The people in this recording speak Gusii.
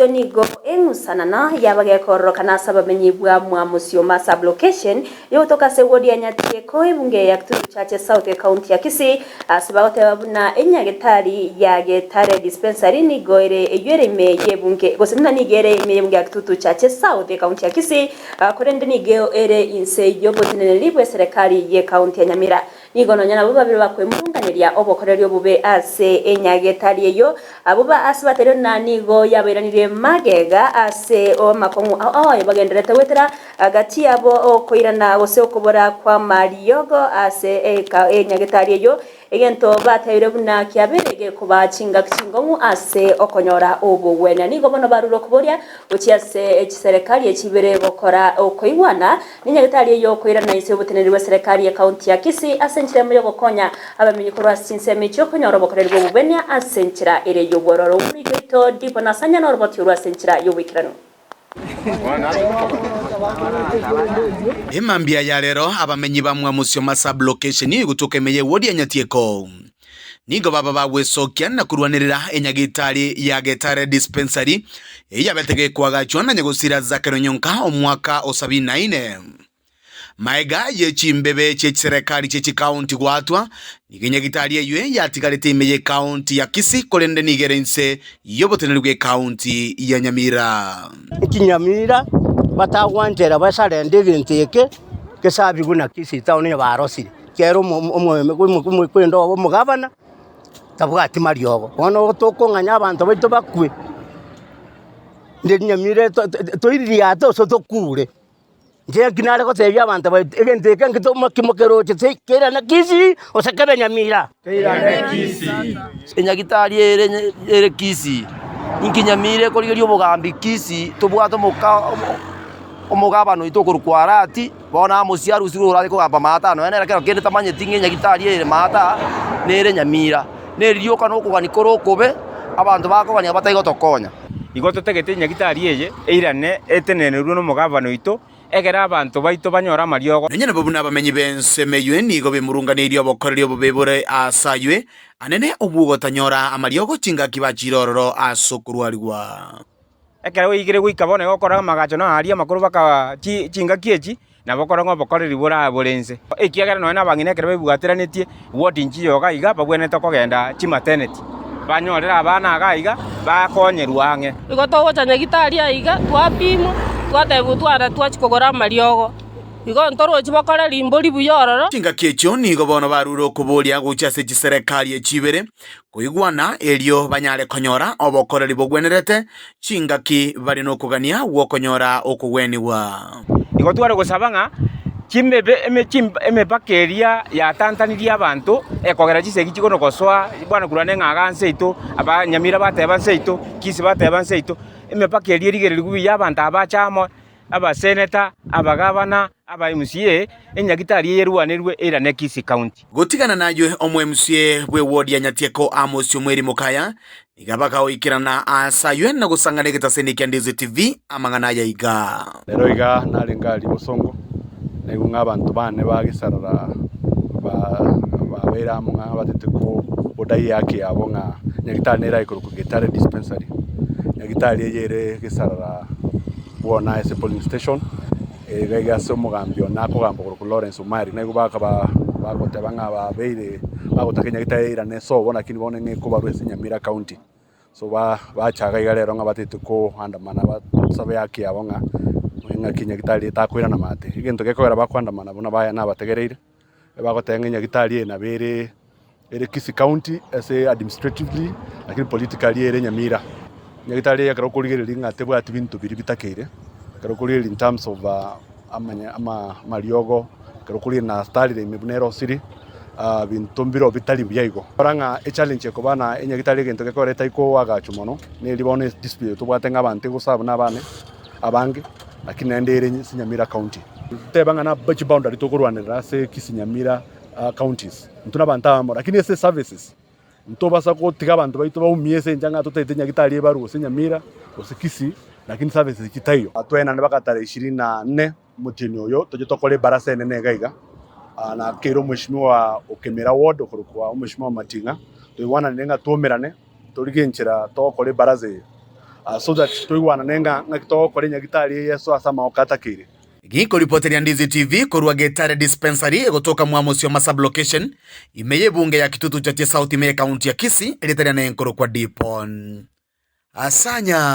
echio nigo eng'usanana y'abagekororokana ase abamenyi bwa Mwamusioma Sub-location yogotoka ase ewodi ya Nyatieko ebunge ya Kitutu Chache South ecounty ya Kisii ase bagoteba buna enyagetari ya Getare Dispensary nigo ere eyio ere ime y'ebunge gose buna nigo ere ime y'ebunge ya Kitutu Chache South ecounty ya Kisii korende nigo ere inse y'oboteneneri bw'eserekari y'ecounty ya Nyamira. Nigo nonya nabwo babere bakwemurunganeria obokoreri obobe ase enyagetari eyio, abwo ba ase baterio na nigo yabairanirie magega ase amakong'u ao aye bagendererete goetera gati yabo okoirana gose okobora kw'amariogo ase enyagetari eyio, egento batebirie buna kiabeire gekoba chingaki chingong'u ase okonyora obogwenia. Nigo bono barure okoboria gochia ase chiserekari echi ibere gokora okoigwana Nenyagetari eyio okoirana inse y'oboteneneri bw'eserekari y'Ekaunti ya Kisii ase enchera emo y'ogokonya abamenyi korwa ase chinsemo echio konyora obokoreri bw'obobenia ase enchera ere y'obwororo. Omoriki oito Dipo Nasanya noroboti orwo ase enchera y'oboikeranu. Emambia ya rero abamenyi ba Mwamusioma Sub-location gotoka ime y'ewodi ya Nyatieko Nigo baba bagwesokia na korwanerera enyagitari ya Getare Dispensary, eyabete gekoagachwa na nyagosira Zakero Nyonka omwaka o sabini na ine. Maega ye chimbebe chie chiserekari chie chikaunti goatwa, nigo enyagitari eyio yatigarete ime y'ekaunti ya Kisii korende nigo ere inse y'oboteneneri bw'ekaunti ya Nyamira. Ekinyamira batagwanchera basarende egento eke gesabigwe na Kisii town onye barosire. Ekiagera omokwenda obo omogabana tabwati mariogo. Bono tokong'anya abanto baito bakwe, inde rinyamira toiririate gose tokure. Inche naki nare gotebia abanto baito, egento eke nkimokeroche keirane Kisii gose kebe Nyamira. Enyagitari ere ere Kisii, inki Nyamira ekorigeria obogambi Kisii tobwate omoka omogabana oito okorokwa Arati. Bono amosie arusigwe igoro ache kogamba maata nonya nere kero kende tamanyeti ng'a enyagitari ere maata nere nyamira. Neri rioka nokogania kore okobe, abanto bakogania batari gotokonya. Igo totagete enyagitari eye eirane etenenerwe nomogabana oito, egere abanto baito banyore amariogo. Nonya nabo buna abamenyi b'ensemo eyio nigo bemurunganeirie obokoreri obobe bore aase ayio, anene obw'ogotanyora amariogo chingaki bachiire ororo ase okorwarigwa. Ekero oigire goika bono igo okora amagacho na aria amakoro baka chi chingaki echi, nabo okora ng'a obokoreri bore bore inse. Ekiagera nonye na abang'ina ekero baibwateranetie, ward nchiyo iga iga babwenerete kogenda chimaternity, banyorere abana iga iga, bakonyerwa ang'e. Igo togocha nyagitari aiga, twapimwa, twatebigwa tware twachia kogora amariogo. Igo ntorochi bokore rimbori buya ororo. Chingaki echio nigo bono barure okoboria gochia ase chiserekari echi ibere, Koigwana erio banyare konyora obokoreri bogwenerete, chingaki bare nokogania gw'okonyora okogwenigwa. Igo tware gosaba ng'a chimebe emepaka eria yatantanirie abanto ekogera chisegi chikono gosoa bwana korwa ne ng'a nse yaito, abanyamira bateba nse yaito, Kisii bateba nse yaito, emepaka eria erigererigwe buya abanto aba bache amo. Abaseneta, abagabana, aba MCA, enyagitari eye erwanerwe eirane Kisii County. Gotigana naywe omo MCA bw'eward ya Nyatieko Amos Omweri Mokaya nigo bakagoikerana aase aywe na gosang'ana egetaseni kia Ndizi TV amang'ana aya iga. Rero iga narenge aria bosongo, naigwe ng'a abanto bane ba gesarara babeire amo ng'a batete kodai ehaki yabo ng'a nyagetari nere aye korokwa Getare Dispensary. Nyagetari eye ere gesarara. Bwona ase polling station, iga iga ase omogambi one akogamba okorokwa Lawrence Omari, naigo bakaba bagoteba ng'a babeire bagotaka enyagitari eirane ase obo lakini bono ng'a ekobarwa ase Nyamira county. So ba bachaga iga rero ng'a batagete koandamana basabe haki yabo ng'a ng'aki enyagitari etakoirana maate. Egento gekogera bakoandamana buna baye nabategereire, ebagoteba ng'a enyagitari eye nabo ere. Ere Kisii County ase administratively lakini politically ere Nyamira. Nyagetari eye ekero okorigereria ng'a tebwati binto biria bitakeire, ekero okorigereria in terms of amanya ama amariogo, ekero okorigereria na starire ime buna erosiri, binto mbireo bitari buya igo. Rora ng'a echallenge ekoba na enyagitari egento gekogera etari koagachwa mono, neri bono edispute tobwate ng'a abanto egoserve na abane abange, lakini naende ere ase Nyamira County. Teba ng'a na chiboundary tokorwanerera ase Kisii Nyamira counties. Intwe nabanto abamo, lakini ase eservices ntobasa gotiga abanto baito baumie ase enchera ng'a totaete Nyagitari ebarwe gose Nyamira gose Kisii, lakini services chitaiyo. Twaenane mpaka tarehe ishirini na nne omotienyi oyo toche tokore ebarasa enene iga iga, nakeire omweshimiwa o Kemera ward okorokwa omweshimiwa Mating'a, toigwananire ng'a twaumerane torige enchera togokora ebaraza eye. So that toigwanane ng'a ng'aki togokora enyagitari eye Yeso ase amagoko atakeire. Gikoripoteria Ndizi TV korwa Getare Dispensary egotoka mwa Mosioma Sub-location, ime y'ebunge ya Kitutu Chache South ime y'ekaunti ya Kisii, erieta riane nkorokwa Dipon Asanya.